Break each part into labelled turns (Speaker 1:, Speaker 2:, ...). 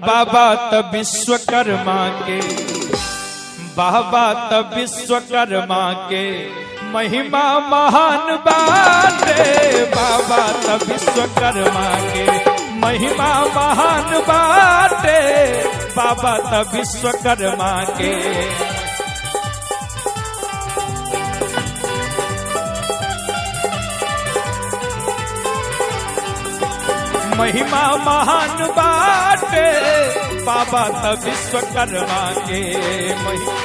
Speaker 1: बाबा त विश्वकर्मा के, बाबा त विश्वकर्मा के महिमा महान बाटे। बाबा त विश्वकर्मा के महिमा महान बाटे। बाबा त विश्वकर्मा के। महिमा महान बाटे बाबा त विश्वकर्मा के महिमा।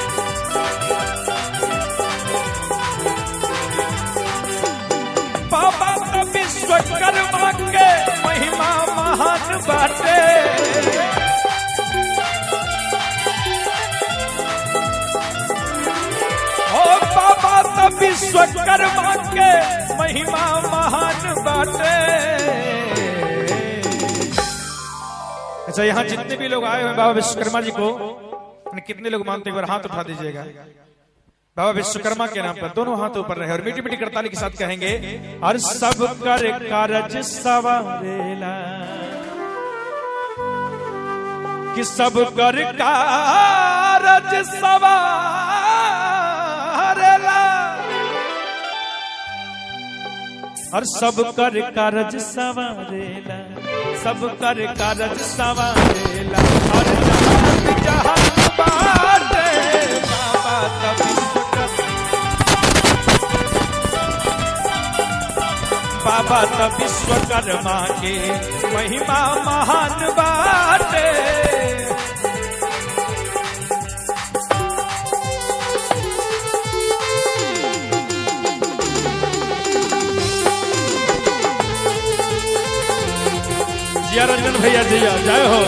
Speaker 1: बाबा त विश्वकर्मा के महिमा महान बाटे। ओ बाबा त विश्वकर्मा के महिमा महान बाटे। अच्छा, यहाँ जितने भी लोग आए हुए बाबा विश्वकर्मा जी को कितने लोग मानते हैं, एक बार हाथ उठा दीजिएगा। बाबा विश्वकर्मा के नाम पर दोनों हाथ ऊपर रहे और मीठी मीठी करताली के साथ कहेंगे, और सब कर कारज सवारेला, कि सब कर कारज सवारेला, और सब कर कारज सवारेला, सब कर कारज सवारेला, और जहान जहान बाटे बाबा त विश्वकर्मा, बाबा त विश्वकर्मा के महिमा महान बाटे। जिया रंजन भैया जिया, जय हो।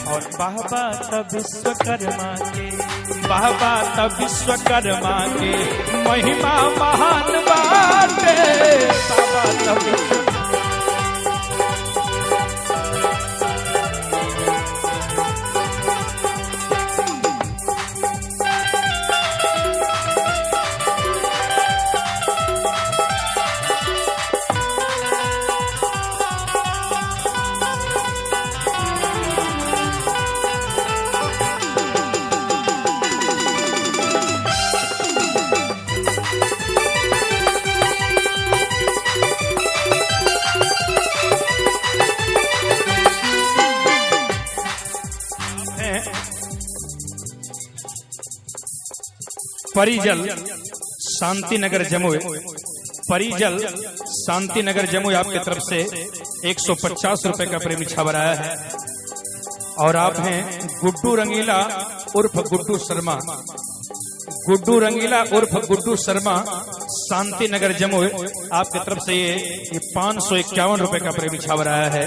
Speaker 1: और बाबा त विश्वकर्मा के, बाबा त विश्वकर्मा के महिमा महान बाटे। बाबा त विश्व परिजल शांति नगर जमुई, परिजल शांति नगर जमुई आपके तरफ से 150 रुपए का प्रेम छावर आया है। और आप हैं गुड्डू रंगीला उर्फ गुड्डू शर्मा, गुड्डू रंगीला उर्फ गुड्डू शर्मा शांति नगर जमुई आपके तरफ से ये 551 रुपए का प्रेम छावर आया है।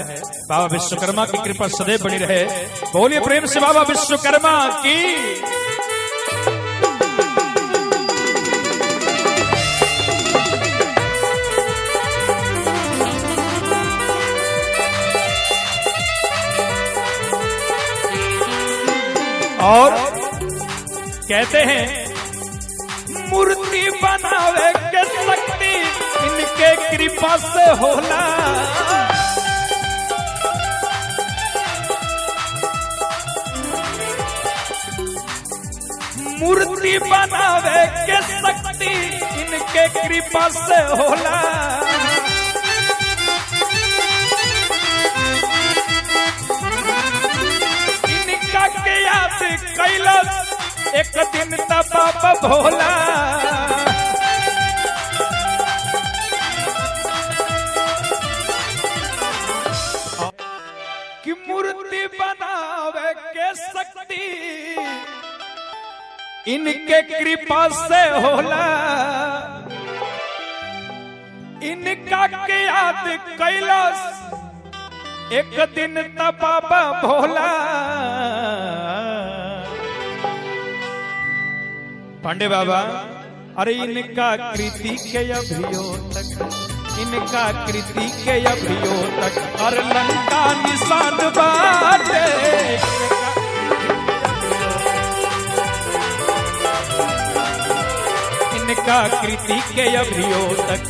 Speaker 1: बाबा विश्वकर्मा की कृपा सदैव बनी रहे। बोलिए प्रेम से बाबा विश्वकर्मा की। और कहते हैं मूर्ति बनावे के शक्ति इनके कृपा से होला। मूर्ति बनावे के शक्ति इनके कृपा से होला। इनका के याद कैलस एक दिन त बाबा भोला। कि मूर्ति बनावे के शक्ति इनके कृपा से होला। इनका के याद कैलस एक दिन त बाबा भोला पांडे बाबा, अरे इनका कृति के अभियो तक, इनका कृति के अभियो तक और लंका निशान बाटे। इनका कृति के अभियो तक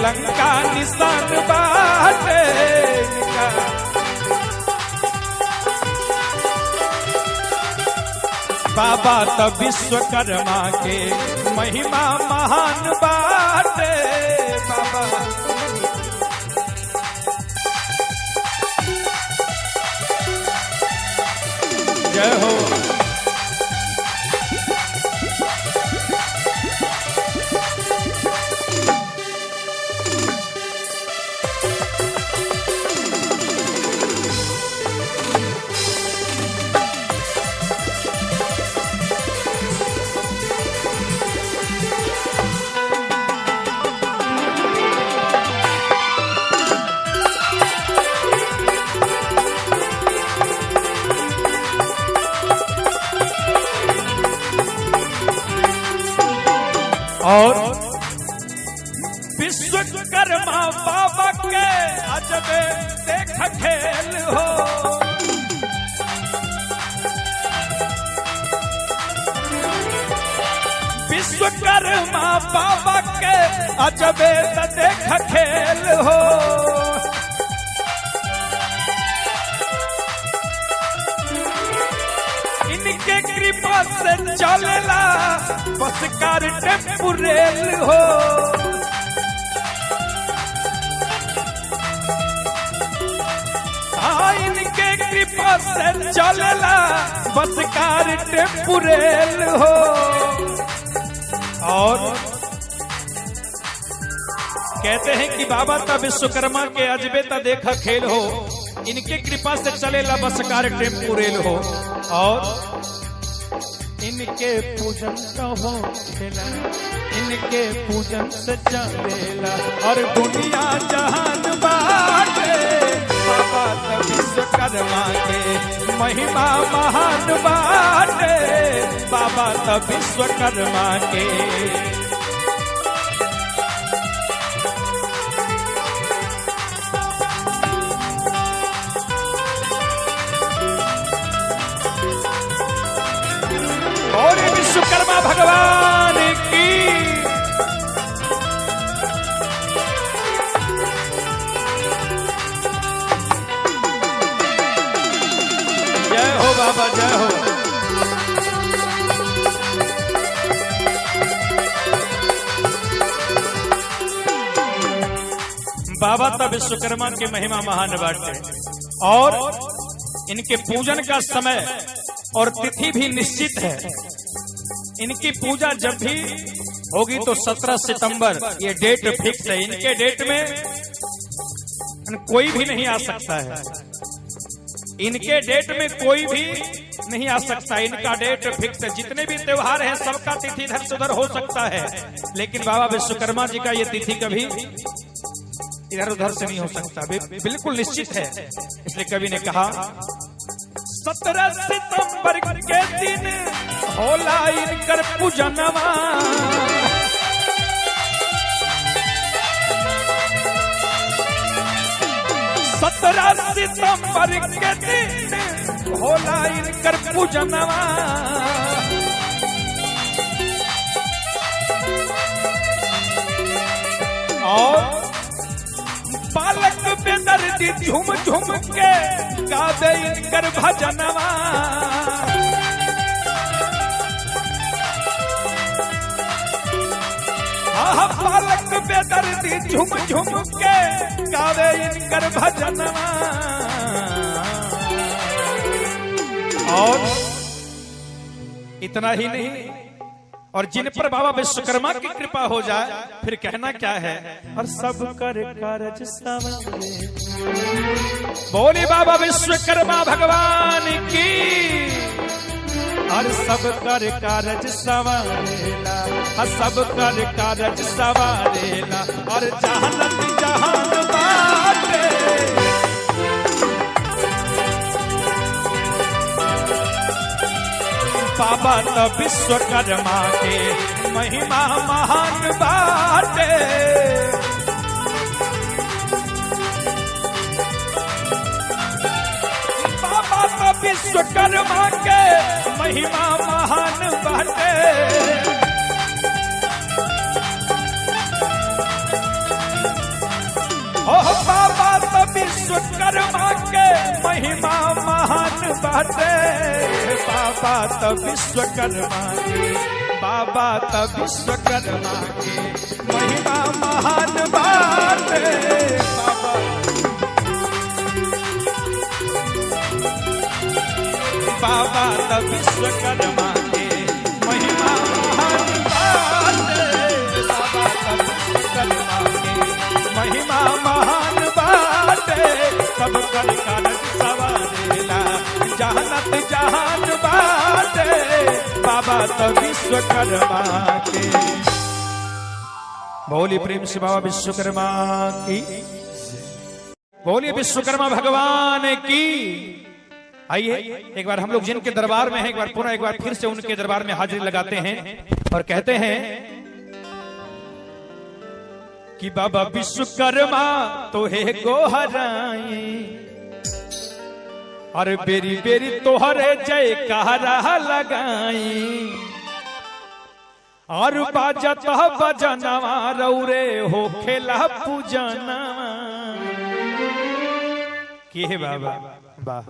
Speaker 1: लंका निशान बाटे। इनका बाबा त विश्वकर्मा के महिमा महान बाटे। बाबा जय हो। और विश्वकर्मा बाबा के अजबे देख खेल हो। विश्वकर्मा बाबा के अजबे देख खेल हो। इनके कृपा से चलेला बस कार टेम्पू रेल हो। हाँ, इनके कृपा से चलेला बस कार टेम्पू रेल हो। और कहते हैं कि बाबा ता विश्वकर्मा के अजबे ता देखा खेल हो, इनके कृपा से चलेला बस कार टेम्पू रेल हो। और इनके पूजन का हो खेला, इनके पूजन से चलेला और दुनिया जहान बाटे। बाबा ता विश्वकर्मा के महिमा महान बाटे। बाबा ता विश्वकर्मा के। और विश्वकर्मा भगवान की। जय हो बाबा, जय हो। बाबा ता विश्वकर्मा के महिमा महान बाटे और इनके पूजन का समय और तिथि भी निश्चित है। इनकी पूजा जब भी होगी तो 17 सितंबर ये डेट फिक्स है। इनके डेट में कोई भी नहीं आ सकता है। इनके डेट में कोई भी नहीं आ सकता। इनका डेट फिक्स है। जितने भी त्योहार हैं सबका तिथि इधर से उधर हो सकता है, लेकिन बाबा विश्वकर्मा जी का ये तिथि कभी इधर उधर से नहीं हो सकता, बिल्कुल निश्चित है। इसलिए कवि ने कहा 17 सितंबर के दिन होला इनकर पूजनवा, सत्रह सितंबर के दिन होला इनकर पूजनवा। और बालक बेदर्दी झूम झूम के गावे इनकर भजनवा। आह बालक बेदर्दी झूम झूम के गावे इनकर भजनवा। और इतना ही नहीं, और जिन पर बाबा विश्वकर्मा की कृपा हो जाए फिर कहना क्या है। और सब कर कारज सवारे, बोली बाबा विश्वकर्मा भगवान की। और सब कर कारज सवारेला, और सब कर कारज सवारेला, और जहानत जहान बाटे। बाबा त विश्वकर्मा के महिमा महान बाटे। बाबा त विश्वकर्मा के महिमा महान बाटे। ओ बाबा त विश्वकर्मा के महिमा महान बाटे। बाबा त विश्वकर्मा के, बाबा त विश्वकर्मा के महिमा महान बाटे। बाबा बाबा त विश्वकर्मा के महिमा महान बाटे। बाबा त विश्वकर्मा के महिमा महान बाटे। सब कर कारज सवारेला जहानत जहान बाटे। बाबा त विश्वकर्मा के। बोली प्रेम से बाबा विश्वकर्मा की, बोलिए विश्वकर्मा भगवान की। आइए एक बार हम लोग जिनके दरबार में हैं एक बार पुनः एक बार फिर से उनके दरबार में हाजिरी लगाते हैं और कहते हैं कि बाबा विश्वकर्मा तोहे गोहराई, और बेरी बेरी तोहरे जयकारा लगाई, और बाजत बजनवा रौरे हो खेला पूजनवा के हे बाबा वाह।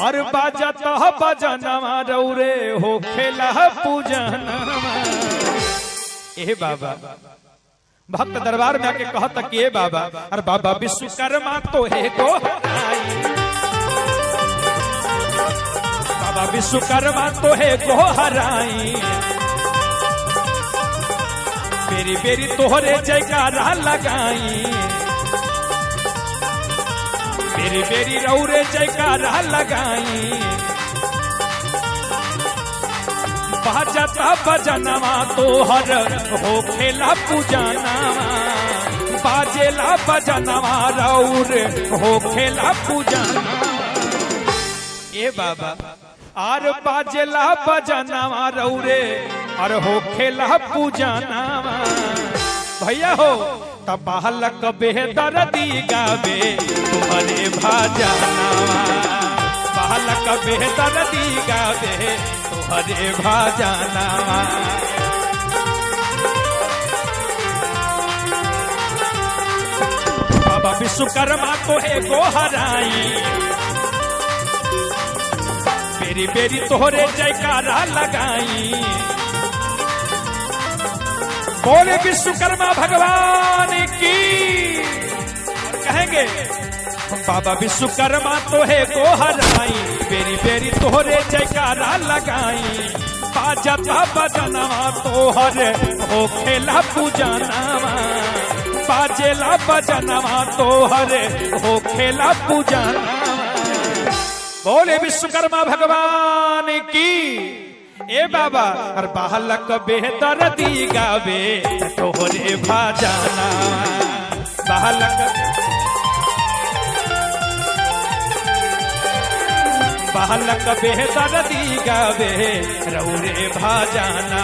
Speaker 1: और बाजत बजनवा रौरे हो खेला पूजनवा। ए बाबा भक्त दरबार में आके कहत कि ए बाबा, अरे बाबा विश्वकर्मा तो हे गोहराई, बाबा विश्वकर्मा तो हे गोहराई, बेरी बेरी तोहरे जयकारा लगाई, बेरी बेरी रौरे जयकारा लगाई, बाजता बजनवा तोहर हो खेला पूजनवा, बाजेला बजनवा रौर हो खेला पूजनवा। ए बाबा आर बाजेला बजनवा रौरे और हो खेला पूजनवा। भैया हो तब बालक बेदर्दी गावे तुम्हारे भाजनवा, बालक बेदर्दी गावे तुम्हारे भाजनवा। बाबा विश्वकर्मा तोहे गोहराई, बेरी बेरी तोहरे जयकारा लगाई, बोले विश्वकर्मा भगवान की। और कहेंगे बाबा विश्वकर्मा तोहे गोहराई, बेरी बेरी तोहरे जयकारा लगाई, बाजता बजनवा तोहरे हो खेला पूजनवा, बाजेला बजनवा तोहरे हो खेला पूजनवा। बोले विश्वकर्मा भगवान की। ए बाबा और बालक बेदर्दी गावे तोहरे भाजना, बालक बालक बेदर्दी गावे रौरे भाजना।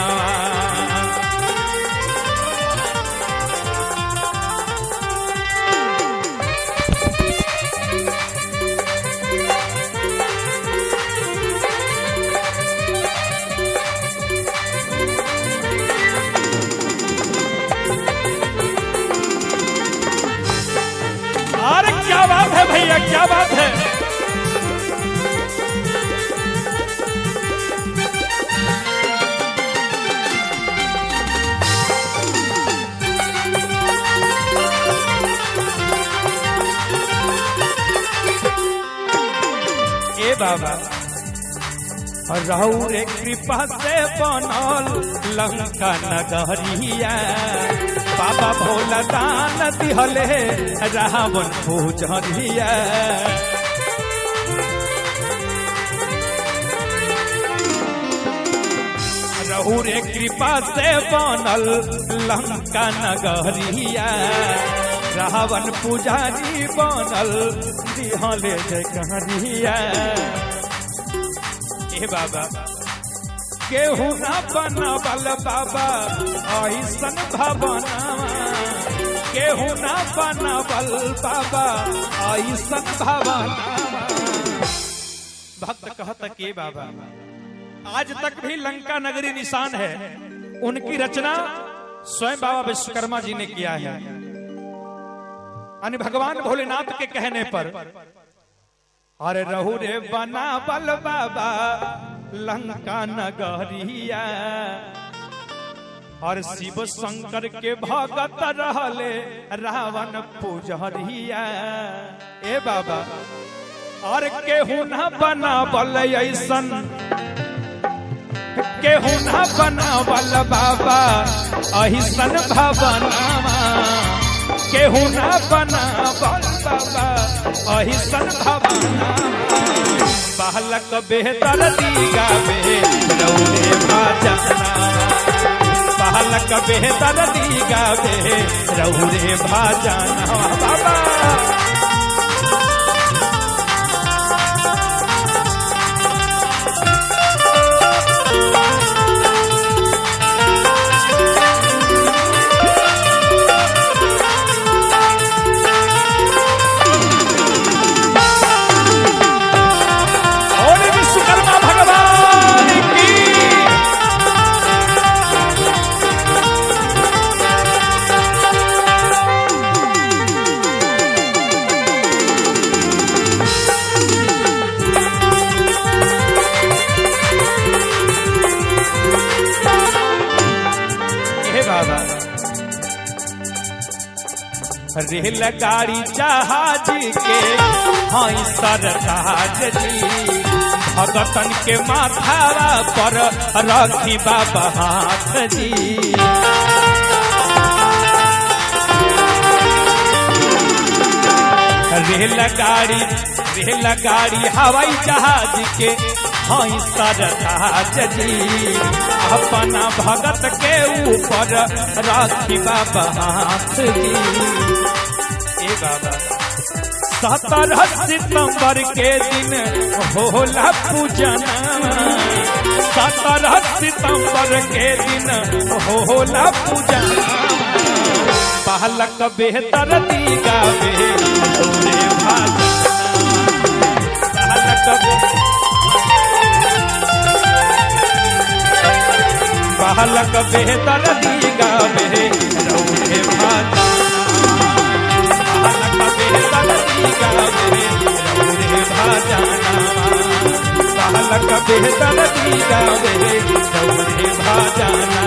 Speaker 1: अरे क्या बात है भैया, क्या बात है। ए बाबा रहु रे कृपा से बनल लंका नगरिया, बाबा भोला दान दिहले रावण पूजरिया। रहु रे कृपा से बनल लंका नगरिया, रावण पुजारी बनल दिहले जयकारिया। ए बाबा, केहू ना बनावल बाबा ऐसन भवनवा, केहू ना बनावल बाबा ऐसन भवनवा। भक्त कहत के बाबा, आज तक भी लंका नगरी निशान है, उनकी रचना स्वयं बाबा विश्वकर्मा जी ने किया है। यानी भगवान भोलेनाथ के कहने पर अरे रहु रे बनावल बाबा लंका नगरिया, और शिव शंकर के भगत रहले रावण पुजरिया। ए बाबा, और केहू ना बनावल ऐसन, केहू ना बनावल बाबा ऐसन भवनवा, केहू ना बनावल बाबा ऐसन भवनवा। बालक बेहतर दी गावे रौरे भाजना, बालक बेहतर दी गावे रौरे भाजना बाबा। विश्वकर्मा भगवान की। हे बाबा, रेलगाड़ी जहाज के हई सरताज जी, भगतन के माथावा पर रखी बाबा हाथ जी। रेलगाड़ी रेलगाड़ी हवाई जहाज के हई सरताज जी, अपना भगत के ऊपर रखी बाबा हाथ जी। ए बाबा, 17 सितंबर के दिन होला पूजना, 17 सितंबर के दिन होला पूजना। बालक बेहतर दी गावे रौरे भाजना, बालक बेहतर दी गावे रौरे भाजना, बालक बेहतर दी गावे रौरे भाजना, बालक बेहतर दी गावे रौरे भाजना,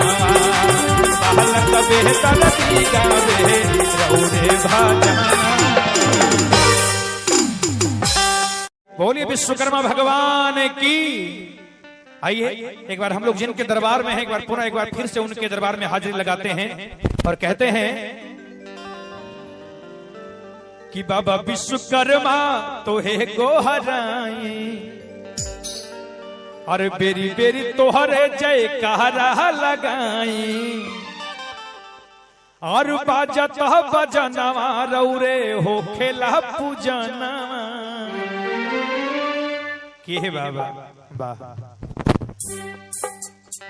Speaker 1: बालक बेहतर दी गावे रौरे भाजना। बोलिए विश्वकर्मा भगवान की। आइए एक बार हम लोग जिनके दरबार में हैं, एक बार पुनः एक बार फिर से उनके दरबार में हाजिरी लगाते हैं और कहते हैं कि बाबा विश्वकर्मा तोहे गोहराई, अरे बेरी बेरी तोहरे जयकारा लगाई, और बाजत बजनवा रौरे हो खेला पूजनवा। के बाबा वाह,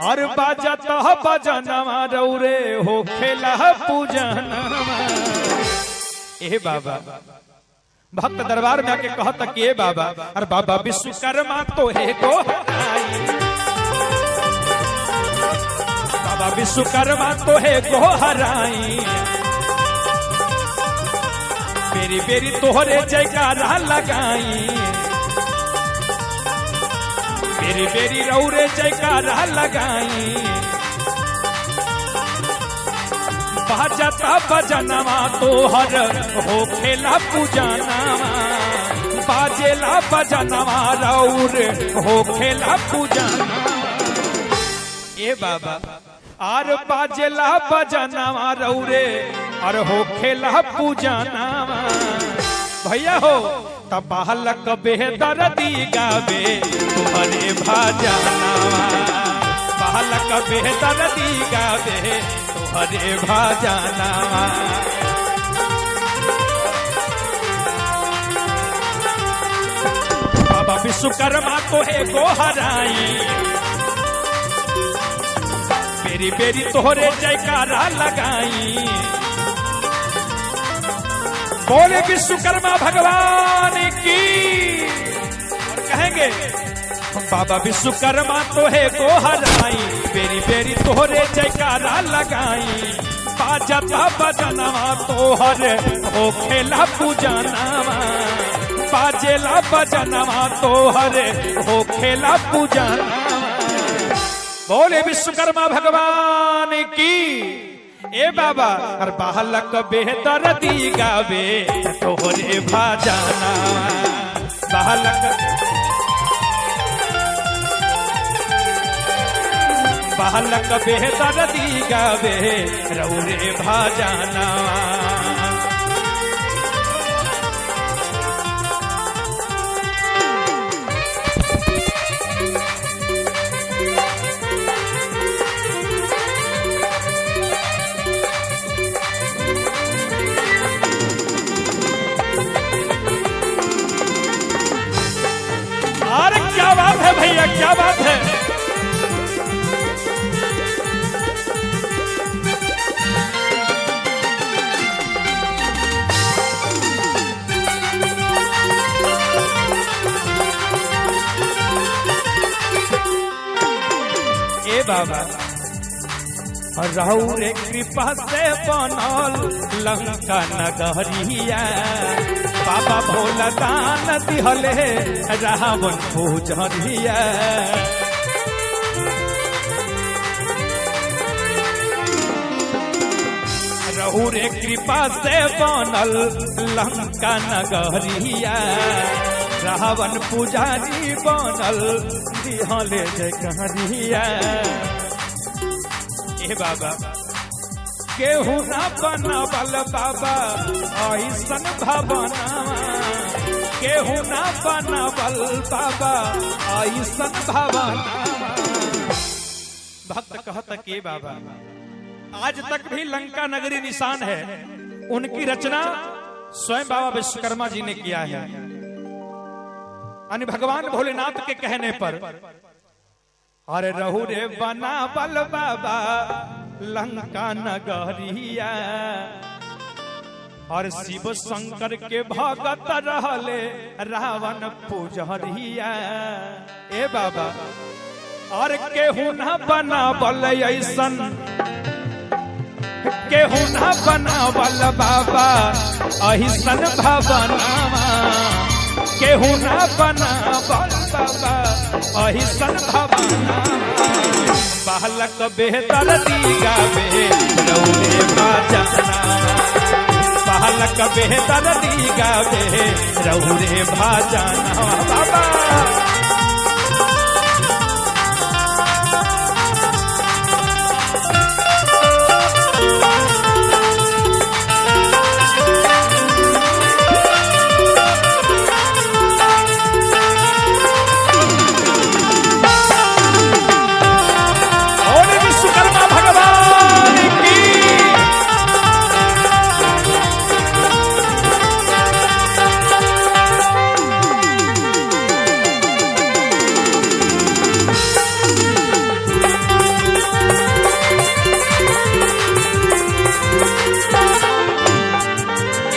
Speaker 1: और बाजत बजनवा रौरे हो खेला पूजनवा। ए बाबा, भक्त दरबार में आके कहता कि ए बाबा, अरे बाबा विश्वकर्मा तोहे गोहराई, बाबा विश्वकर्मा तोहे गोहराई, बेरी बेरी तोहरे जयकारा लगाई, बेरी बेरी रौरे जयकारा लगाई, बाजता बजनवा तोहर हो खेला पूजनवा, बाजेला बजनवा रौर हो खेला पूजनवा। ए बाबा, आर बाजेला बजनवा रौरे और हो खेला पूजनवा। भैया हो तब बालक बेहतर दी गावे तुम्हारे भाजनवा, बालक बेहतर दी गावे तुम्हारे भाजनवा। बाबा विश्वकर्मा को है गोहराई, बेरी बेरी तोहरे जयकारा लगाई। बोले विश्वकर्मा भगवान की। और कहेंगे बाबा विश्वकर्मा तो है गोहराई, बेरी बेरी तोहरे जयकारा लगाई। बाजता बजनवा तोहर हो खेला पूजनवा, बाजेला बजनवा तोहर हो खेला पूजनवा। बोले विश्वकर्मा भगवान की। ए बाबा अर बालक बेहतर दी गावे तोहरे भाजाना, बालक बालक बेहतर दी गावे रौरे भाजाना। अरे क्या बात है भैया, क्या बात है। ए बाबा रहु रे कृपा से बनल लंका नगरिया, बाबा भोला दान दिहले रावण पूजरिया। रहु रे कृपा से बनल लंका नगरिया, रावण पुजारी बनल दिहले जयकारिया। ए बाबा केहू ना बनबल बाबा ऐसन भवनवा, केहू ना बनबल बाबा ऐसन भवनवा। भक्त कहत के बाबा आज तक भी लंका नगरी निशान है, उनकी रचना स्वयं बाबा विश्वकर्मा जी ने किया है। यानी भगवान भोलेनाथ के कहने पर अरे रहु रे बनावल बाबा लंका नगरिया, और शिव शंकर के भगत रहले रावण पुजरिया। ए बाबा और केहू ना बनावल ऐसन, केहू ना बनावल बाबा ऐसन भवनवा, केहू ना बनावल बाबा ऐसन भवनवा। बालक बेहतर दी गावे रौरे भाजना, बालक बेहतर दी गावे रौरे भाजना। बाबा विश्वकर्मा भगवान की।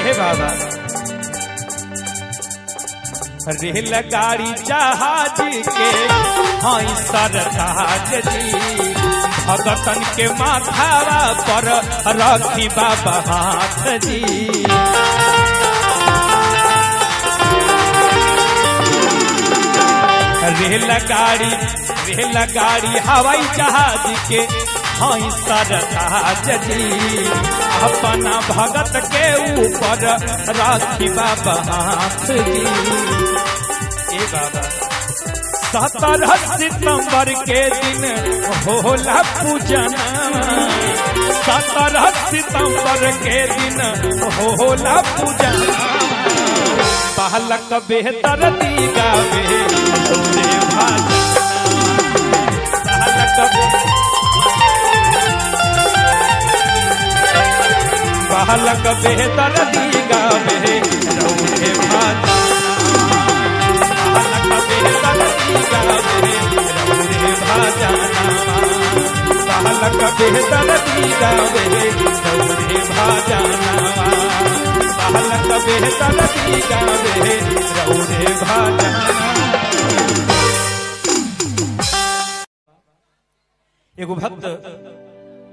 Speaker 1: हे बाबा रेलगाड़ी जहाज के हई सरताज जी, भगतन के माथावा पर रखी बाबा हाथ जी। रेलगाड़ी रेलगाड़ी हवाई जहाज के हई सरताज जी, अपना भगत के ऊपर राखी बाबा हाथ जी। ए बाबा 17 सितंबर के दिन होला पूजना, 17 सितंबर के दिन होला पूजना। बालक बेहतर दी गावे रौरे भाजना, बालक बेहतर दी गावे रौरे भाजना, बालक बेहतर बेदर्दी गावे रौरे भाजनवा, बालक बेदर्दी गावे रौरे भाजनवा। एगो भक्त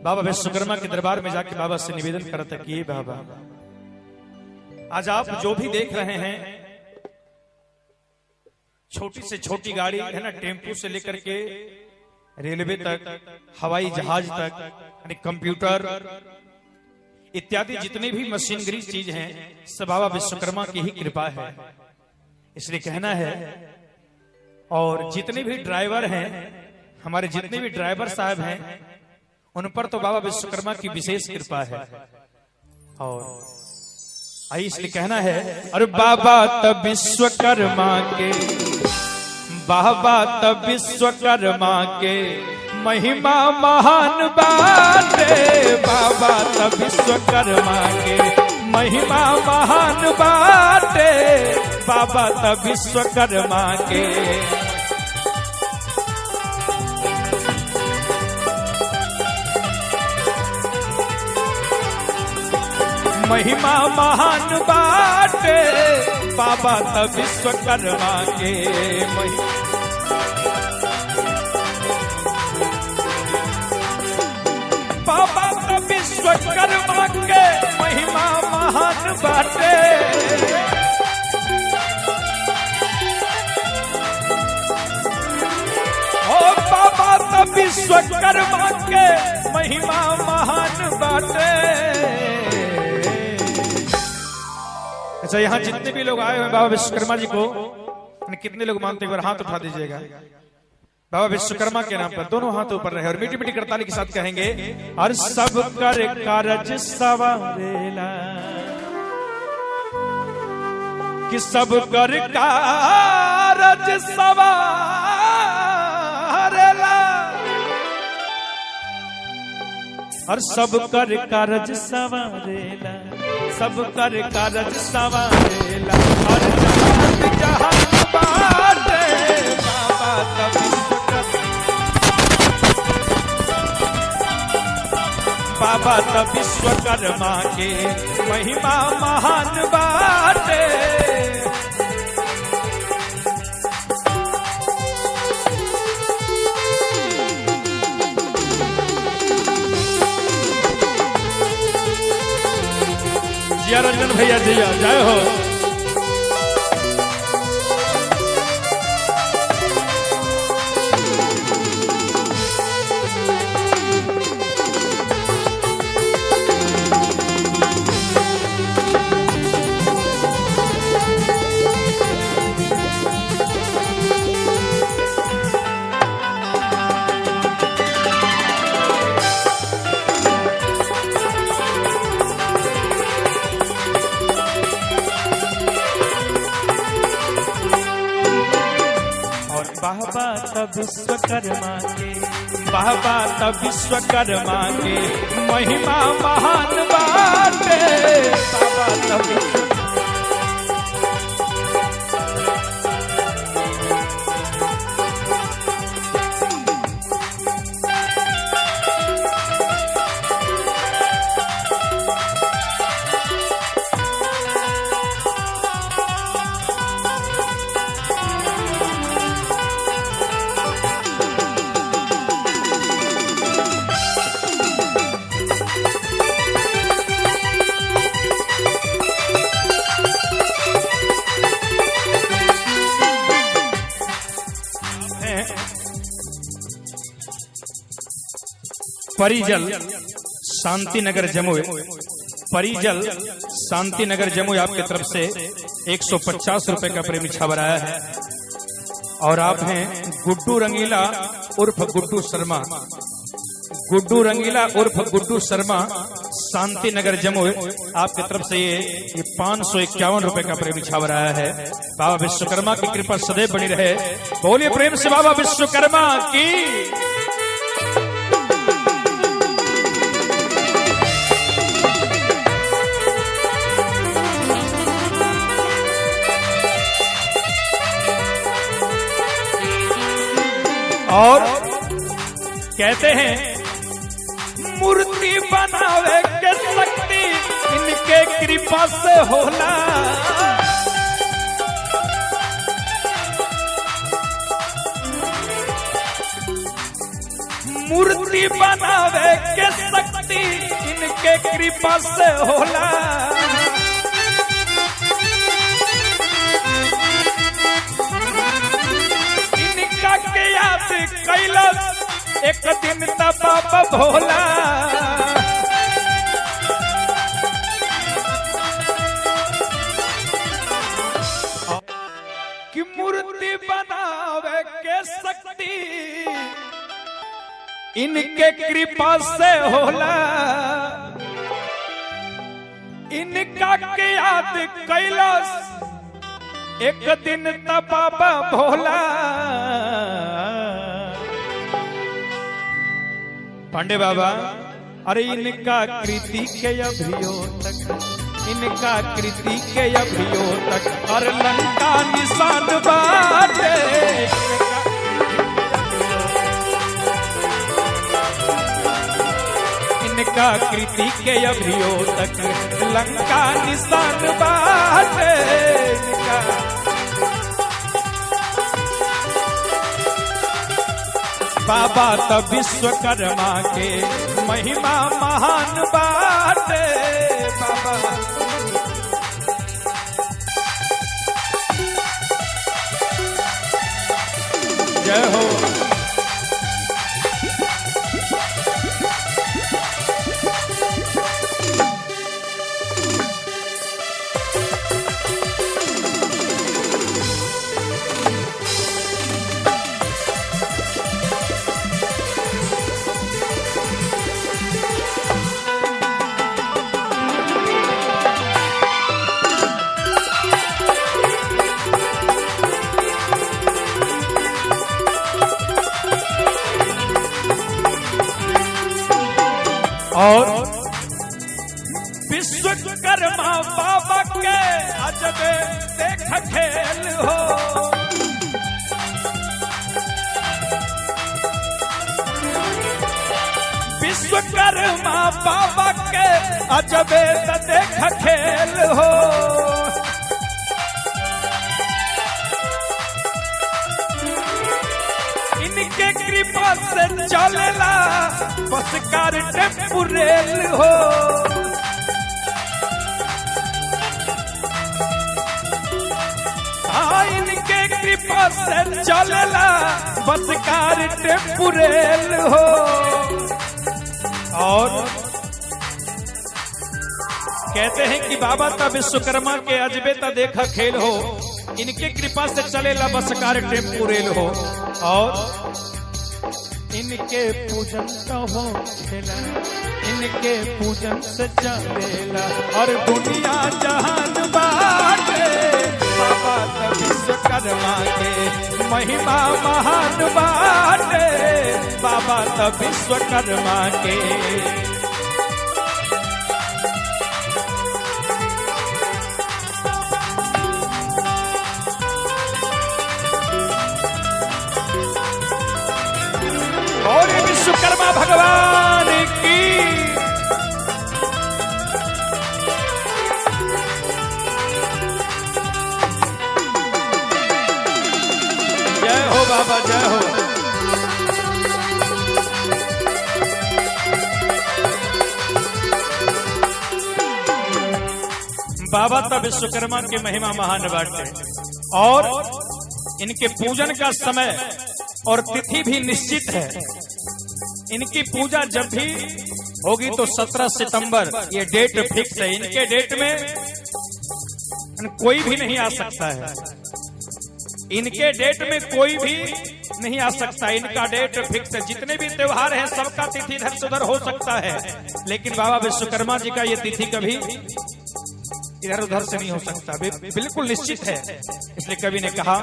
Speaker 1: बाबा विश्वकर्मा के दरबार में जाके बाबा से निवेदन करता कि ये बाबा, आज आप जो भी देख रहे हैं, छोटी से छोटी गाड़ी है ना, टेम्पू से लेकर के रेलवे तक, हवाई जहाज तक, यानी कंप्यूटर इत्यादि जितने भी मशीनरी चीज हैं, सब बाबा विश्वकर्मा की ही कृपा है। इसलिए कहना है, और जितने भी ड्राइवर हैं, हमारे जितने भी ड्राइवर साहब हैं, उन पर तो बाबा विश्वकर्मा की विशेष कृपा है। और आई इसलिए कहना है, अरे बाबा तब विश्वकर्मा के, बाबा तब विश्वकर्मा के महिमा महान बाटे, बाबा तब विश्वकर्मा के महिमा महान बाटे, बाबा तब विश्वकर्मा के। महिमा महान बाटे, बाबा तब विश्वकर्मा के महिमा। बाबा तब विश्वकर्मा के महिमा महान बाटे, ओ बाबा तब विश्वकर्मा के महिमा महान बाटे। अच्छा, यहाँ जितने भी लोग आए हुए बाबा विश्वकर्मा जी को, कितने लोग मानते हैं, हाथ उठा दीजिएगा बाबा विश्वकर्मा के नाम पर। दोनों हाथ ऊपर रहे और मीठी मीठी करताली के साथ कहेंगे, और सब कर कारज सवारेला, कि सब कर कारज सवारेला, और सब कर कारज सवारेला, सब कर कारज सवारेला, और जहान जहान बाटे, बाबा तब विश्वकर्मा, बाबा तब विश्वकर्मा के महिमा महान बाटे। जिया रंजन भैया जिया, जय हो। बाबा तब विश्वकर्मा के, बाबा तब विश्वकर्मा के महिमा महान बाटे, बाबा तब परिजल शांतिनगर जमुई, परिजल शांतिनगर जमुई आपके तरफ से 150 रुपए का प्रेम इच्छा आया है। और आप हैं गुड्डू रंगीला उर्फ गुड्डू शर्मा, गुड्डू रंगीला उर्फ गुड्डू शर्मा शांतिनगर जमुई आपके तरफ से ये 551 रुपए का प्रेम इच्छा आया है। बाबा विश्वकर्मा की कृपा सदैव बनी रहे। बोलिए प्रेम से बाबा विश्वकर्मा की। और कहते हैं मूर्ति बनावे के शक्ति इनके कृपा से होला। मूर्ति बनावे के शक्ति इनके कृपा से होला। इनका के याद कैलस एक दिन त बाबा भोला। कि मूर्ति बनावे के शक्ति इनके कृपा से होला। इनका के याद कैलस एक दिन त बाबा भोला। पांडे बाबा, अरे इनका कृति के अभियो तक, इनका कृति के अभियो तक और लंका निशान बाटे। इनका कृति के अभियो तक लंका निशान बाटे। इनका बाबा त विश्वकर्मा के महिमा महान बाटे। बाबा जय हो। और विश्वकर्मा बाबा के अजबे देख खेल हो। विश्वकर्मा बाबा के अजबे देख खेल हो। इनके कृपा से चलेला बस कार टेम्पू रेल हो। हाँ, इनके कृपा से चलेला बस कार टेम्पू रेल हो। और कहते हैं कि बाबा ता विश्वकर्मा के अजबे ता देखा खेल हो, इनके कृपा से चलेला बस कार टेम्पू रेल हो। और इनके पूजन तो हो खेला, इनके पूजन से चलेला और दुनिया जहान बाटे। बाबा त विश्वकर्मा के महिमा महान बाटे। बाबा त विश्वकर्मा के। और विश्वकर्मा भगवान की। जय हो बाबा, जय हो। बाबा तब विश्वकर्मा की महिमा महान बाटे और इनके पूजन का समय और तिथि भी निश्चित है। इनकी पूजा जब भी होगी तो 17 सितंबर ये डेट फिक्स है। इनके डेट में कोई भी नहीं आ सकता है। इनके डेट में कोई भी नहीं आ सकता। इनका डेट फिक्स है। जितने भी त्योहार हैं सबका तिथि इधर से उधर हो सकता है, लेकिन बाबा विश्वकर्मा जी का ये तिथि कभी इधर उधर से नहीं हो सकता, बिल्कुल निश्चित है। इसलिए कवि ने कहा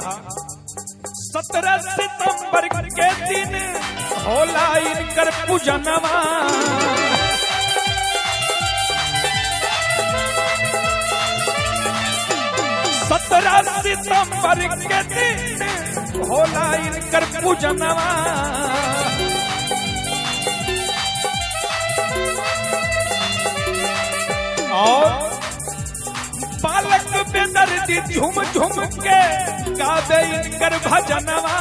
Speaker 1: 17 सितंबर के दिन होला इनकर पूजनवा, सत्रह सितंबर के दिन होला इनकर पूजनवा। और बालक बेदर्दी झूम झूम के गावे इनकर भजनवा।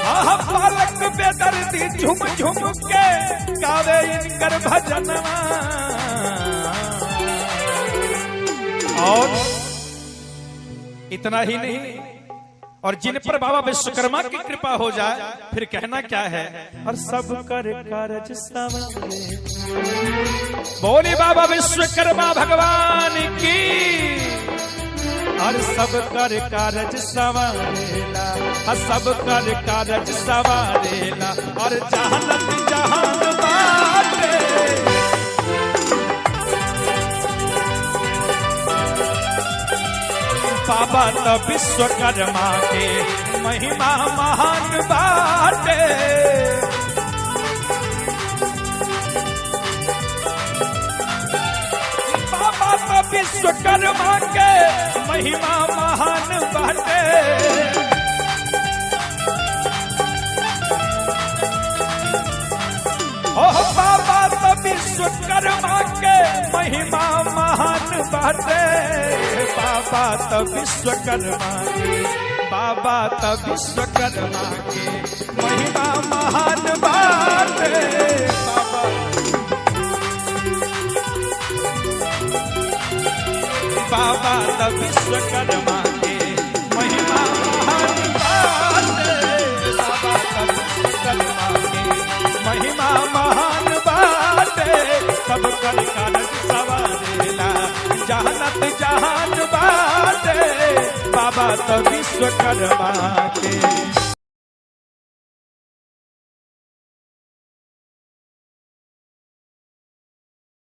Speaker 1: आह, बालक बेदर्दी झूम झूम के गावे इनकर भजनवा। और इतना ही नहीं, और जिन पर बाबा विश्वकर्मा की कृपा हो जाए फिर कहना क्या है, और सब कर कारज सवारे। बोली बाबा विश्वकर्मा भगवान की। और सब कर कारज सवारेला, और सब कर कारज सवारेला, और जहानत जहान बाटे। बाबा तो विश्वकर्मा के महिमा महान बाटे। बाबा तो विश्वकर्मा के महिमा महान बाटे। ओ बाबा तो विश्वकर्मा के महिमा महान बाटे। बाबा तो विश्वकर्मा के, बाबा तो विश्वकर्मा के महिमा महान बाटे। बाबा बाबा तो विश्वकर्मा के महिमा महान बाटे। बाबा तो विश्वकर्मा के महिमा महान बाटे। सब कर कारज सवारेला, जहानत जहान बाटे। बाबा तो विश्वकर्मा के।